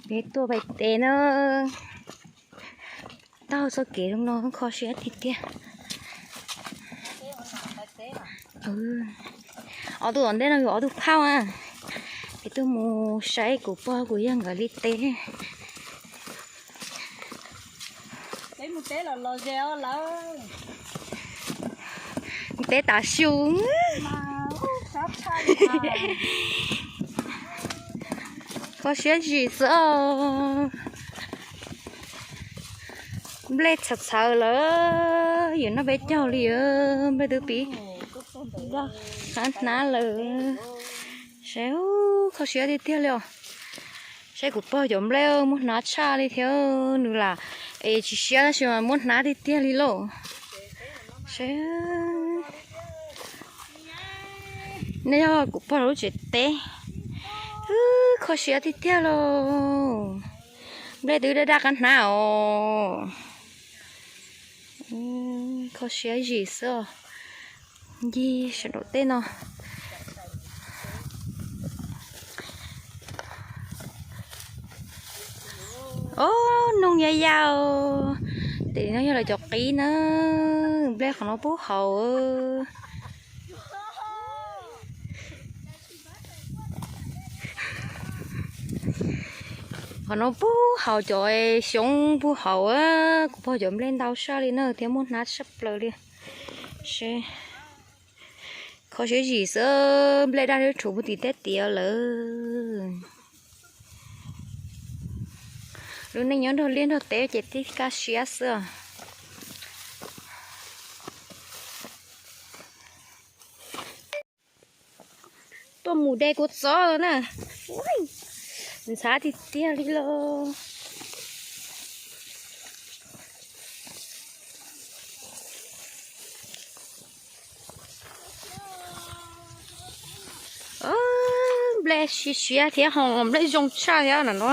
Peb tuaj pais teb na, taug txoj kev zoo no kho siab tiag tiag. Ob tug tom ntej no yog ob tug phauj na, peb tuaj mus saib kuv pog kuv yawg nkawd li teb. Teb tav su. Kho siab zim xwb os. Nplej txhawv txhawv lawm, yuav noj peb caug li, nplej twb pib qab hnab lawm. Saib, kho siab tiag tiag li os. Saib kuv pog cov nplej muab hnab tshaj li thiab, nws lam es tsis siab tab sis mas muab hnab tiag tiag li lauj. Saib, nej yog kuv pog lub tsev teb, kho siab tiag tiag lauj. Nplej twb daj daj qab hnab os. Kho siab zim xwb os. Ncig sawv daws tej no. Ob, noog ya yau. Tej no yog lawv cov qib na. Nplej qhov no puag hauv. Qhov no puag hauv cov xyoob puag hauv, kuv pog cov nplej ntau saj li na thiab muaj hnab tshaj plaws li. Kho siab zim xwb, nplej daj rhuv puag tim tej tiav lawm. Lub neej nyob nrog liaj nrog teb ces tib kaj siab xwb. Tuaj mus de kua txob na. Ntxhab tiag tiag li los. Nplej siab siab thiab ho nplej zoo tshaj thiab no.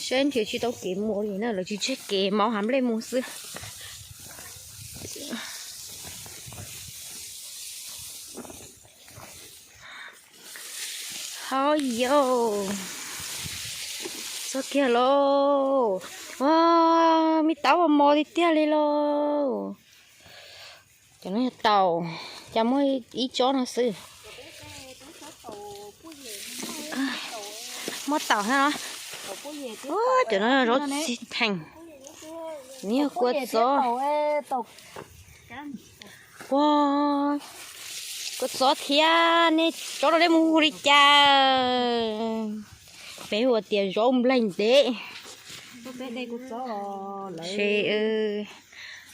Saib nrhiav tsis tau kev mus li na, lawv tsis tseg kev, maub hav nplej mus xwb. Ho yau, txog kiag lauj. Ua, me taub mos mos tiag tiag li lauj. Cov no yog taum, cas muaj ib tsob no xwb. Muab taum thiab no. Cov no zaub txi theem. Nws yog kua txob. Ua, kua txob thiab, nej tsob no nej mus hu li cas? Peb hu tias zaub nplaig ntev.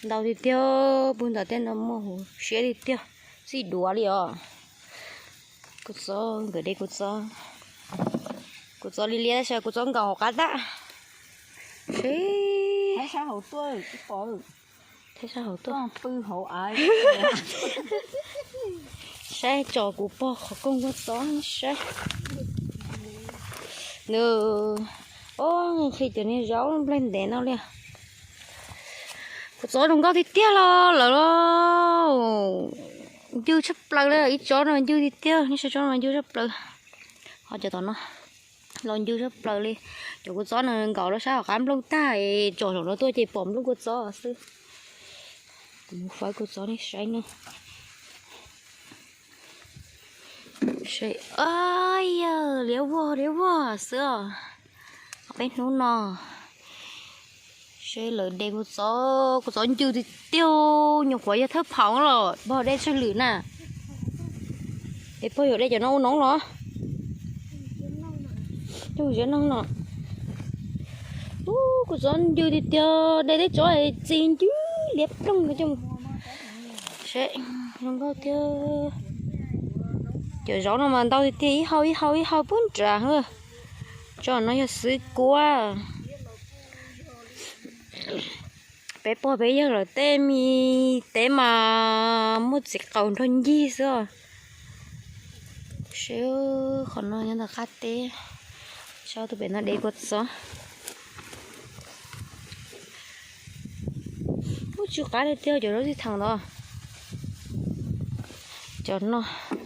Ntau tiag tiag, puag ntawm tej no muaj huv siab tiag tiag, txij duav li os. Kua txob, nkawd de kua txob, kua txob liab liab tab sis kua txob nkaus hauv qab tab sis. Saib, tso kuv pog qhov kooj kua txob saib. Nws, o, nqhis cov niag zaub nplaig ntev no li. Kua txob zoo nkauj tiag tiag los lawm. Ncw tshaj plaws li, ib tsob no ncw tiag tiag, nej saib tsob no ncw tshaj plaws. Ho cov tom no los ncw tshaj plaws li. Cov kua txob no nkaus lawm sab hauv qab nplooj tag, tsom saum no tuaj ces pom nplooj kua txob xwb. Kuv mus fawb kua txob nej saib no. Saib, liab vog liab vog xwb os. Peb hnub no saib lawv de kua txob, kua txob ncw tiag tiag, nyuam qhuav yog thawj phaum los pog de tsawg lwm na. Es pog yuav de cov no ua noob los? Coj mus ziab noog no. Ub, kua txob ncw tiag tiag, de tej tsob txi ncw liab ploog no coj mus. Saib, zoo nkauj tiag. Cov zaub no mas ntau tiag tiag, ib hau ib hau ib hau puag nrad. Tsob no yog xwb kuab. Peb pog peb yawg lawv tej me teb mas muaj txiv qaus nrog ncig xwb os. Saib, qhov no nyob ntawm qab teb, saib tus pem no de kua txob. Ub, tsw qab tiag tiag cov zaub txi theem ntawd. Cov no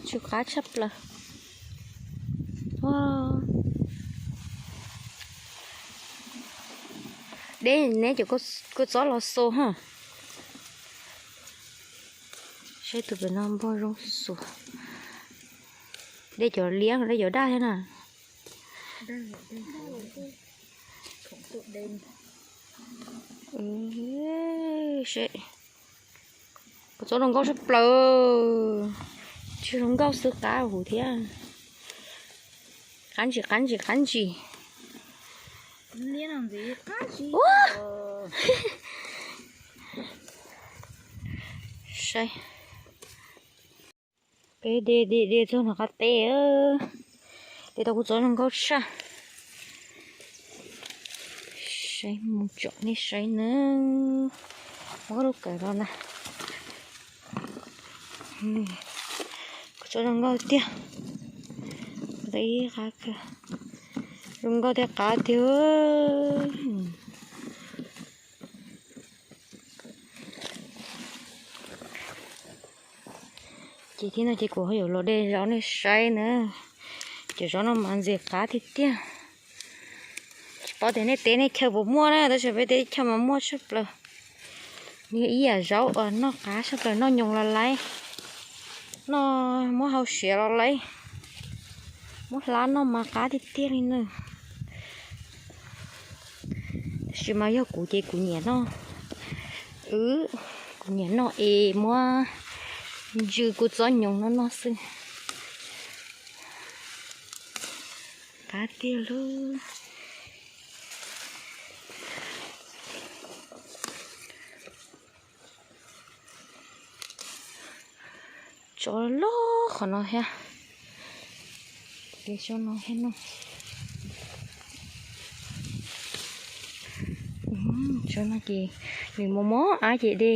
tsw qab tshaj plaws. Ua, Deb neb cov kua txob los xo ha. Saib tus pem no npog zoo xwb. Deb cov liab, deb cov daj thiab na. Kua txob zoo nkauj tshaj plaws. Tsis zoo nkauj xwb qab huv thiab. Qab ntsis, qab ntsis, qab ntsis. Saib. Peb de de de txog nram qab teb, de tau kua txob zoo nkauj tshaj. Saib mus tsom nej saib na. Muab lub kawm los na. Kua txob zoo nkauj tiag. Zoo nkauj tej qab tiag. Ces thib no ces kuv ho yuav los de zaub nej saib na. Cov zaub no mas ntxim qab tiag tiag. Tsis paub tias nej teb nej chaw puas muaj na, tab sis peb teb chaw mas muaj tshaj plaws. Nws ib yam zaub uas noj qab tshaj plaws, noj nyoos los laib, noj muab hau siav los laib, muab hlab noj mas qab tiag tiag li na. Tab sis mas yog kuv ces kuv nyiam noj, kuv nyiam noj es muab ntsw kua txob nyoos no noj xwb. Qab tiag lauj. Tso loj qhov no thiab. De tso no thiab no. Tso no ces nws mos mos ab ces de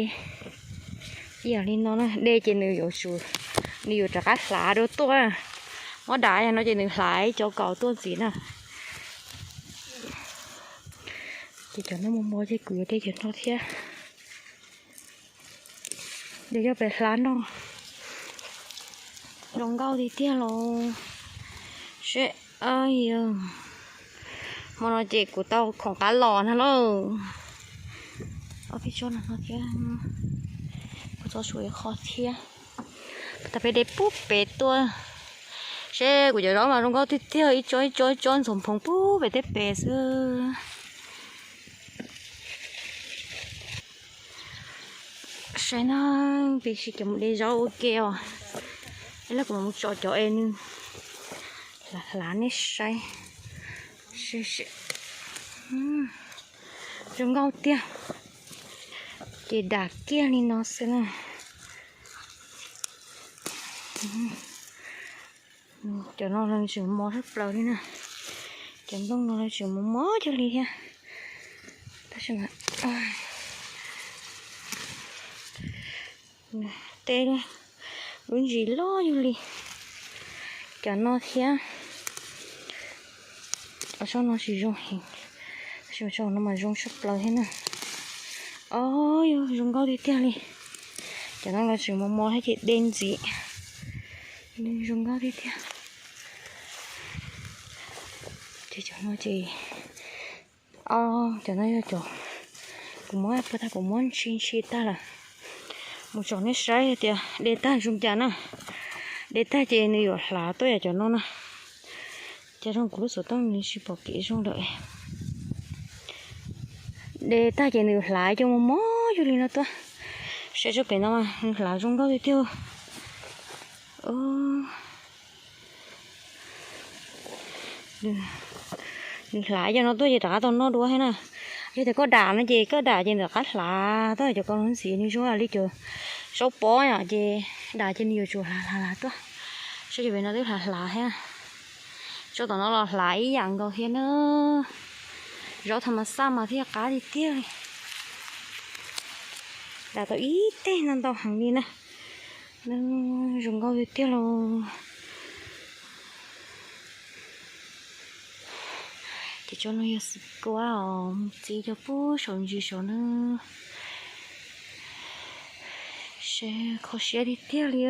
ib yam li no na, de ces nws yuav tsum, nws yuav rov qab hlav dua tuaj. Muab dam no ces nws hlav ib co kaus tuaj ntxiv na. Ces cov no mos mos ces kuv yuav de cov no thiab. Ces yog pem hlab no zoo nkauj tiag tiag los. Seb, yog hmo no ces kuv tau khoom qab los na lauj. Ob peb tsob no thiab, kuv txo tshuav ib qho thiab. Tag peb de pub pem tuaj. Seb kuv cov zaub mas zoo nkauj tiag tiag, ib tsob ib tsob ib tsob ntxoov phoov pub pem tej pem xwb. Saib na, peb sib cov mus de zaub ua ke os. Ib lub kuv mam mus tso cov es nws hlav hlav nej saib. Zoo nkauj tiag. Ces dam kiag li no xwb na. Cov no los tseem mos tshaj plaws li na. Cov nplooj no los tseem mos mos cuag li thiab. Tab sis mas tej lub ntsis loj cuag li cov no thiab. Cov tsob no tsis zoo heev, tab sis mas tsob no mas zoo tshaj plaws thiab na. Os, yog zoo nkauj tiag tiag li. Cov no los tseem mos mos thiab ces de ntxiv. Zoo nkauj tiag tiag. Ces cov no ces, o, cov no yog cov kuv muab puag tag, kuv muab ntshi ntshi tag lawm. Mus tsom nej saib tias de tag zoo cas na. De tag ces nws yuav hlav tuaj yam cov no na. Cas zoo kuv lub xov tooj nws tsis pom kev zoo lawm. De tag ces nws hlav cov mos mos cuag li no tuaj. Saib tsob pem no mas nws hlav zoo nkauj tiag tiag. Nws hlav cov no tuaj ces rov qab tau noj dua thiab na. Yog tias koj dam no ces koj dam ces nws rov qab hlav tuaj cov ko ntxiv, nws zoo li cov zaub pob yom, ces dam ces nws yuav tsum hlav hlav hlav tuaj. Saib cov pem no twb hlav hlav thiab. Tsob tom no los hlav ib yam nkaus thiab na. Zaub tha mas xaj mas thiaj qab tiag tiag li. Dam tau ib teg no ntau heev li na. Zoo nkauj tiag tiag lauj. Ces tsob no yog xwm kua os, mus txiv cov pub saum ntsis saum na. Seb kho siab tiag tiag li.